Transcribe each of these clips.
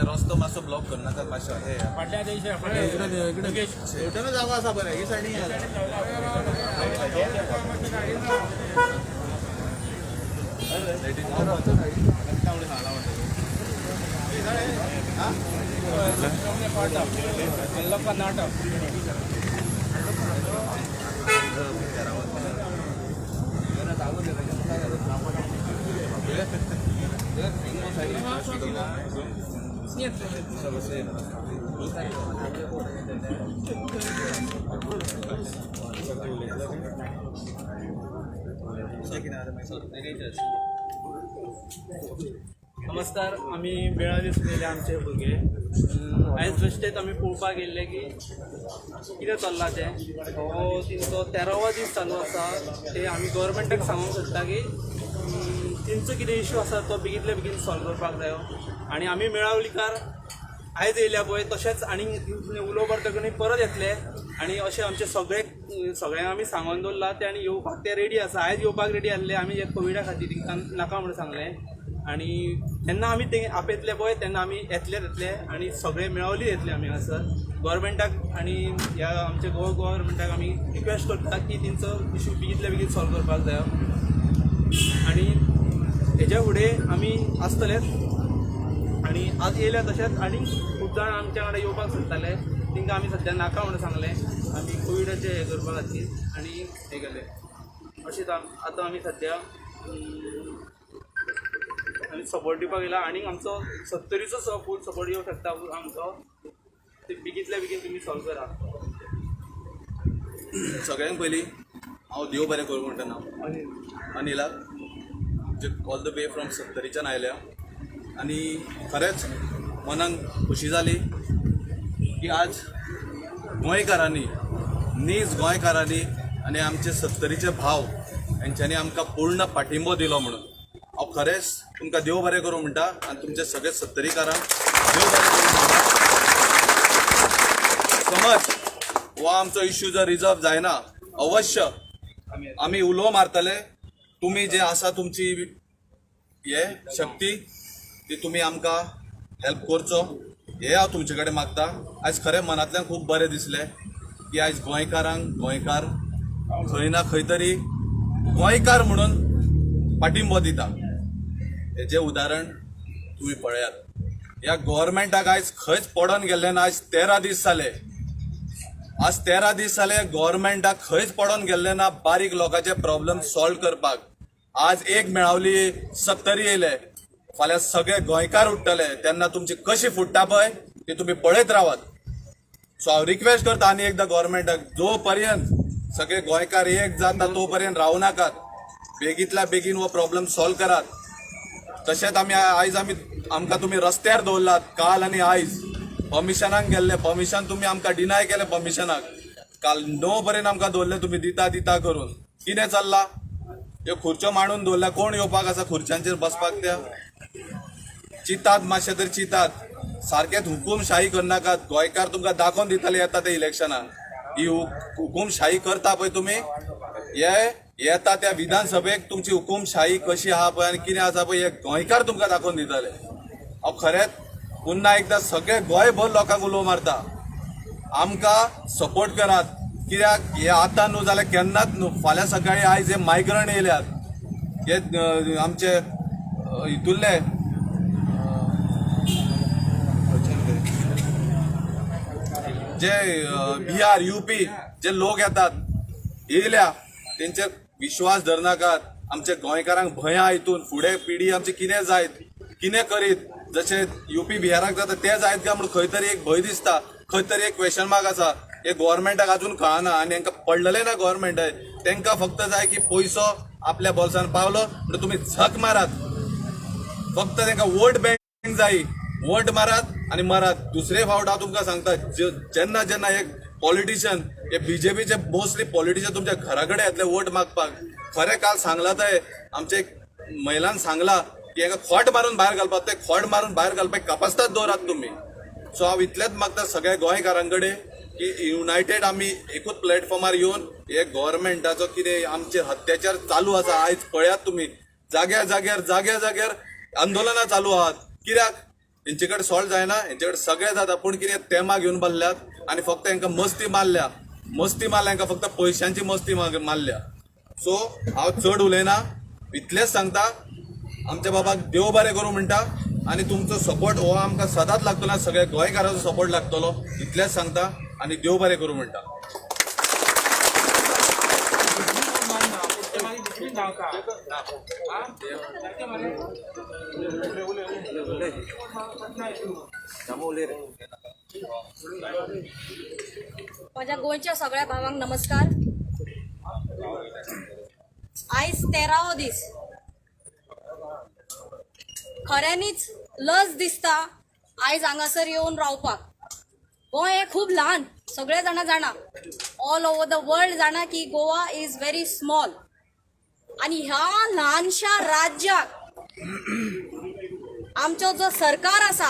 रस्तो मातसो ब्लॉक करनाकात मातशें हे जागो आसा बरें ही सायडीन नमस्कार. आमी मेळावे सुनेले आमचे भुरगे आयज बेश्टेच आमी पळोवपाक गेल्ले की कितें चल्लां तें. हो तेंचो 13वो दीस चालू आसा. ते आमी गव्हर्मेंटाक सांगूंक सोदता की तेंचो कितें इशू आसा तो बेगींतल्या बेगीन सॉल्व करपाक जायो. आनी आमी मेळावलीकार आयज येयल्या पळय तशेंच आनी उलोवपाक कडेन परत येतले. आनी अशें आमचे सगळ्यांक आमी सांगून दवरलां ते आनी येवपाक ते रेडी आसा. आयज येवपाक रेडी आसले आमी कोविडा खातीर तांकां नाका म्हणून सांगलें. आनी जेन्ना आमी ते आपयतले पळय तेन्ना आमी येतले येतले आनी सगळे मेळवली येतले आमी हांगासर गव्हर्मेंटाक. आनी ह्या आमच्या गोवा गव्हर्मेंटाक आमी रिक्वेस्ट करता की तेंचो इशू बेगींतल्या बेगीन सॉल्व करपाक जायो. आनी हेज्या फुडें आमी आसतलेच. आनी आज येयल्या तशेंच आनी खूब जाण आमच्या वांगडा येवपाक सोदताले तांकां आमी सद्या नाका म्हणून सांगलें आमी कोविडाचें हें करपा खातीर आनी हें केलें. अशेंच आतां आमी सद्या आनी सपोर्ट दिवपाक येयला. आनी आमचो सत्तरीचो फूल सपोर्ट येवंक शकता आमचो. ते बेगींतल्या बेगीन तुमी सॉल्व करा. सगळ्यांक पयलीं हांव देव बरें करूं म्हणटा नांव अनिलाक जे ऑल the way from सत्तरीच्यान आयल्या. आनी खरेंच मनाक खोशी जाली की आज गोंयकारांनी, नीज गोंयकारांनी आनी आमचे सत्तरीचे भाव हेंच्यांनी आमकां पूर्ण पाठिंबो दिलो म्हणून हांव खरेंच तुमकां देव बरें करूं म्हणटा. आनी तुमचे सगळे सत्तरीकारांक देव बरें करूं म्हणटा. समज हो आमचो इश्यू जर रिजॉल्व जायना अवश्य आमी उलो मारतले. तुमी जे आसा तुमची हे शक्ती ती तुमी आमकां हेल्प करचो हे हांव तुमचे कडेन मागता. आयज खरें मनांतल्यान खूब बरें दिसलें की आयज गोंयकारांक गोंयकार खंय ना खंय तरी गोंयकार म्हणून पाठिंबो दिता. हेजें उदाहरण तुमी पळयात. ह्या गव्हर्मेंटाक आयज खंयच पडोन गेल्लें ना. आयज 13 दीस जाले, आज 13 दीस जाले गव्हर्मेंटाक खंयच पडोन गेल्लें ना बारीक लोकांचे प्रॉब्लम सॉल्व करपाक. आज एक मेळावली सत्तरी येयले, फाल्यां सगळे गोंयकार उठ्ठले तेन्ना तुमची कशी फुट्टा पळय ती तुमी पळयत रावात. सो हांव रिक्वेस्ट करता आनी एकदां गव्हर्मेंटाक, जो पर्यंत सगळे गोंयकार एक जाता तो पर्यंत रावू नाकात, बेगींतल्या बेगीन हो प्रॉब्लम सॉल्व करात. तशेंच आमी आयज आमी आमकां तुमी रस्त्यार दवरलात काल आनी आयज परमिशनाक गेल्ले, परमिशन तुमी आमकां डिनाय केलें. परमिशनाक काल 9 पर्यंत आमकां दवरले तुमी दिता दिता करून. कितें चल्लां? ह्यो खुर्च्यो मांडून दवरल्या, कोण येवपाक आसा खुर्च्यांचेर बसपाक? त्या चिंतात मातशें तरी चिंतात, सारकेंच हुकुमशाही करनाकात. गोंयकार तुमकां दाखोवन दितले येता ते इलेक्शनाक. ही हुकुमशाही करता पळय तुमी, हे येता त्या विधानसभेक तुमची हुकुमशाही कशी आहा पळय आनी कितें आसा पळय हे गोंयकार तुमकां दाखोवन दितले. हांव खरेंच पुन्हा एकदां सगळे गोंयभर लोकांक उलो मारता, आमकां सपोर्ट करात. कित्याक हे आतां न्हू जाल्यार केन्नाच न्हू, फाल्यां सकाळीं आयज हे मायग्रंट येयल्यात, हे आमचे हितूंतले जे बिहार युपी जे लोक येतात येयल्या तेंचेर विश्वास धरनाकात. आमच्या गोंयकारांक भंय आहा हितून फुडें पिढी आमची कितें जायत, कितें करीत, जशें युपी बिहाराक जाता तें जायत काय म्हणून खंय तरी एक भंय दिसता, खंय तरी एक क्वेशन मार्क आसा. हे गव्हर्मेंटाक अजून कळना आनी हेंकां पडलेलें ना गव्हर्मेंट. तेंकां फक्त जाय की पयसो आपल्या बोल्सान पावलो म्हणून तुमी झक मारात. फक्त तांकां वोट बँक जाय, वोट मारात आनी मारात. दुसरे फावट हांव तुमकां सांगता, जेन्ना जेन्ना हे पॉलिटिशियन, हे बीजेपीचे मोस्टली पॉलिटिशियन तुमच्या घरा कडेन येतले वोट मागपाक. खरें काल सांगला ते आमचे महिलान सांगला की हांकां खोट मारून भायर घालपाक, ते खोट मारून भायर घालपाक कापास्ताद दवरात तुमी. सो हांव इतलेंच मागता सगळ्या गोंयकारां कडेन की युनायटेड आमी एकूच प्लॅटफॉर्मार येवन हे गव्हर्मेंटाचो कितें आमचेर अत्याचार चालू आसा, आयज पळयात तुमी जाग्यार जाग्यार जाग्यार जाग्यार आंदोलनां चालू आहात. कित्याक हेंचे कडेन सॉल्व जायना, हेंचे कडेन सगळें जाता, पूण कितें तेमा घेवन बसल्यात आनी फक्त हेंकां मस्ती मारल्या, मस्ती मारल्या हेंकां, फक्त पयशांची मस्ती मारल्या. सो हांव चड उलयना, इतलेंच सांगता आमच्या बाबाक देव बरें करूं म्हणटा आनी तुमचो सपोर्ट हो आमकां सदांच लागतलो, सगळ्या गोंयकारांचो सपोर्ट लागतलो, इतलेंच सांगता आनी देव बरें करूं म्हणटा. माझ्या गोंयच्या सगळ्या भावांक नमस्कार. आयज 13वो दीस. खऱ्यांनीच लज दिसता आयज हांगासर येवन रावपाक. गोंय हें खूब ल्हान, सगळे जाणां जाणा, ऑल ओवर the world जाणा की गोवा is very small. आनी ह्या ल्हानशा राज्याक आमचो जो सरकार आसा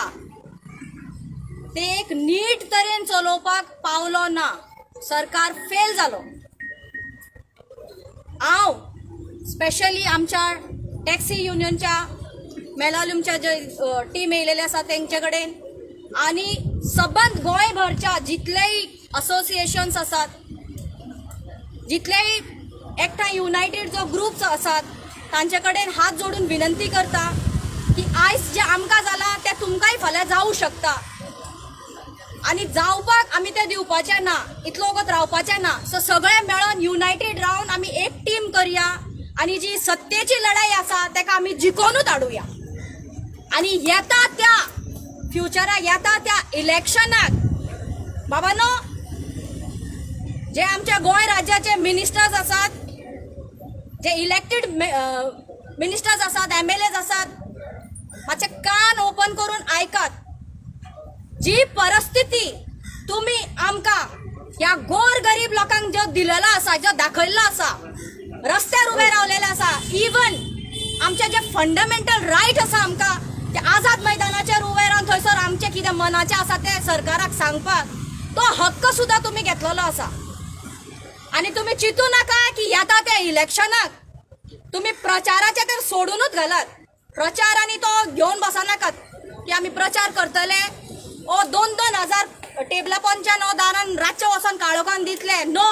ते एक नीट तरेन चलोवपाक पावलो ना, सरकार फेल जालो. हांव स्पेशली आमच्या टॅक्सी युनियनच्या मेलालुमच्या जे टीम येयलेले आसा तेंचे कडेन आनी सबंद गोंयभरच्या जितलेय असोसिएशन्स आसात, जितलेय एकठांय युनायटेड जो ग्रुप्स आसात तांचे कडेन हात जोडून विनंती करता की आयज जें आमकां जालां तें तुमकांय फाल्यां जावं शकता आनी जावपाक आमी तें दिवपाचें ना, इतलो वगत रावपाचें ना. सो सगळे मेळोन युनायटेड रावन आमी एक टीम करया आनी जी सत्तेची लढाई आसा तेका आमी जिखोनूच हाडुया. आनी येता त्या फ्युचराक, येता त्या इलेक्शनाक बाबानो, जे आमच्या गोंय राज्याचे मिनिस्टर्स आसात, जे इलेक्टेड मिनिस्टर्स आसात, एमएलएज आसात, मातशे कान ओपन करून आयकात. जी परिस्थिती तुमी आमकां ह्या गोर गरीब लोकांक जो दिलेलो आसा, जो दाखयल्लो आसा, रस्त्यार उबे रावलेले आसा, इवन आमचे जे फंडामेंटल रायट आसा आमकां ते आझाद मैदानाचेर उबे रावन थंयसर आमचें कितें मनाचें आसा तें सरकाराक सांगपाक तो हक्क सुद्दां तुमी घेतलेलो आसा. आनी तुमी चिंतू नाका की येता त्या इलेक्शनाक तुमी प्रचाराचें तर सोडूनच घालात, प्रचार आनी तो घेवन बसनाकात की आमी प्रचार करतले, ओ 2-2 हजार टेबला पोंच्यान ओ दारान रातचे वचोन काळोखान दितले. नो,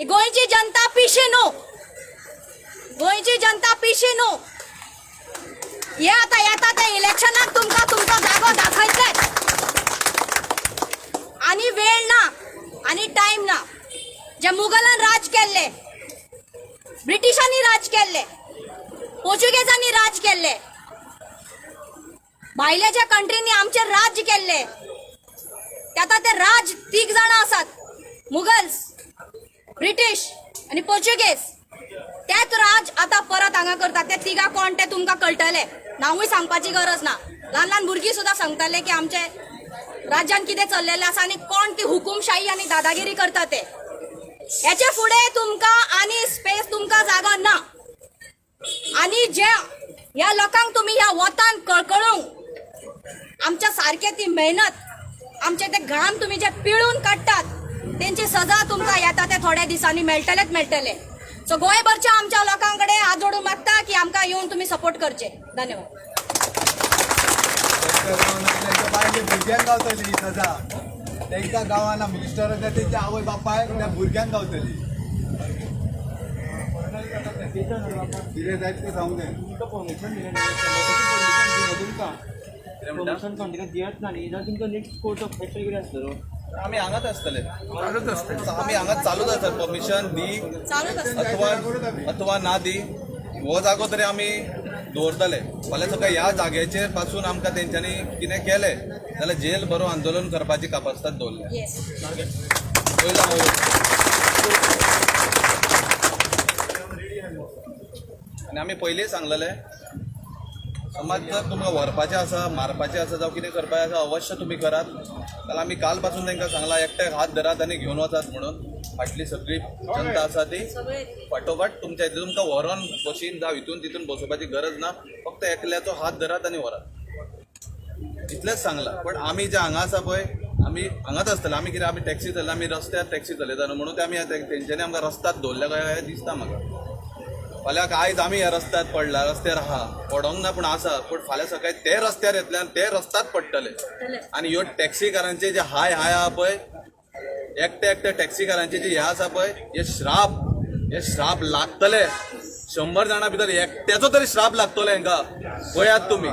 गोंयची जनता पिशी न्हू, गोंयची जनता पिशी न्हू. हे आतां येता त्या इलेक्शनाक तुमकां तुमचो जागो दाखयतलेच. आनी वेळ ना आनी टायम ना. जे मुगलान राज केल्ले, ब्रिटिशांनी राज केल्ले, पोर्चुगेजांनी राज केल्ले, भायल्या ज्या कंट्रींनी आमचेर राज्य केल्ले, ते आतां ते राज तीग जाणां आसात, मुगल्स, ब्रिटीश आनी पोर्चुगेज. तेच राज आतां परत हांगा करतात. ते तिगां कोण ते तुमकां कळटले, नांवूय सांगपाची गरज ना. ल्हान ल्हान भुरगीं सुद्दां सांगताले की आमचे राज्यान कितें चल्लेलें आसा आनी कोण ती हुकुमशाही आनी दादागिरी करता ते. हेचे फुडें तुमकां आनी स्पेस, तुमकां जागो ना. आनी जे ह्या लोकांक तुमी ह्या वतान कळकळूंक आमच्या सारके ती मेहनत, आमचे ते घाम तुमी जे पिळून काडटात तेंची सजा तुमकां येता ते थोड्या दिसांनी मेळटलेच मेळटले. सो गोंयभरच्या आमच्या लोकां कडेन हात जोडून मागता की आमकां येवन तुमी सपोर्ट करचे. धन्यवाद. भुरग्यांक गावतली सजा, तांकां गांवांना मिनिस्टर आसा तेंच्या आवय बापायक त्या भुरग्यांक गावतली. कितें जायत तें सांगूंक जाय. तुमकां परमिशन दिलें ना, तुमकां परमिशन कंटिन्यू दियत ना न्ही जाल्यार तुमकां नेक्स्ट कोर्स ऑफ एक्शन कितें आसतलो? आमी हांगाच आसतले, आमी हांगाच चालूच आसता. परमिशन दी अथवा ना दी, हो जागो तरी आमी दवरतले. फाल्यां सकाळी ह्या जाग्याचेर पासून आमकां तेंच्यांनी कितें केलें जाल्यार जेल भरो आंदोलन करपाची कापास्ताद दवरल्या. पयलो आनी आमी पयलीं सांगलेलें, समज जर तुमकां व्हरपाचें आसा, मारपाचें आसा जावं कितें करपाचें आसा, अवश्य तुमी करात. कारण आमी काल पासून तांकां सांगलां एकट्याक हात धरात आनी घेवन वचात म्हणून. फाटली सगळी जनता आसा ती फाटोफाट तुमच्या इतले तुमकां व्हरोन बशीन जावं हितून तितून बसोवपाची गरज ना. फक्त एकल्याचो हात धरात आनी व्हरात, इतलेंच सांगलां. पण आमी जे हांगा आसा पळय, आमी हांगाच आसतले. आमी कितें, आमी टॅक्सी चलयता, आमी रस्त्यार टॅक्सी चलयता न्हू, म्हणून ते आमी तेंच्यांनी आमकां रस्त्यार दवरल्या काय हें दिसता म्हाका. फाल्यां आयज आमी ह्या रस्त्यार पडला, रस्त्यार आहा, पडोंक ना पूण आसा, पूण फाल्यां सकाळी ते रस्त्यार येतले आनी ते रस्त्यार पडटले. आनी ह्यो टॅक्सीकारांचे जे हाय हाय आहा पळय, एकटे एकटे टॅक्सीकारांचे जे हे आसा पळय, हे श्राप, हे श्राप लागतले. 100 जाणां भितर एकट्याचो तरी श्राप लागतलो हेंका, पळयात तुमी.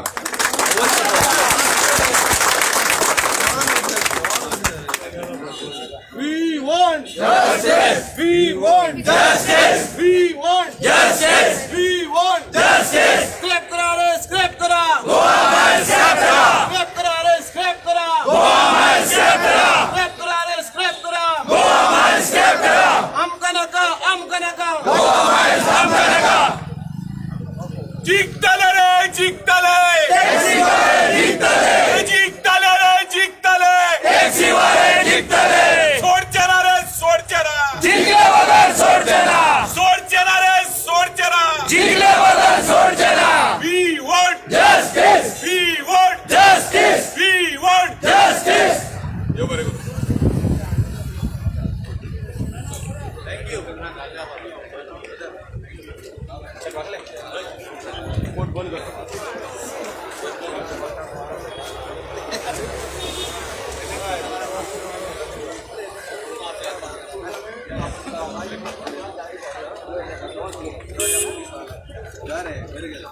We want justice. We want justice. We want justice. We want justice. Scrap करा रे, scrap करा. गोवा में scrap करा. Scrap करा रे, scrap करा. गोवा में scrap करा. Scrap करा रे, scrap करा. गोवा में scrap करा. आमका नाका, आमका नाका. गोवा में आमका नाका. जिखतले रे, जिखतले, जिखतले रे, जिखतले, जिंकतले. सोडचे ना रे, सोडचे ना, जिंकले बगर सोडचे ना. सोडचे ना रे, सोडचे ना. जिंकले बगर सोडचे ना. We want justice. We want justice. We want justice. देव बरें करूं. बरें बरें गेलें.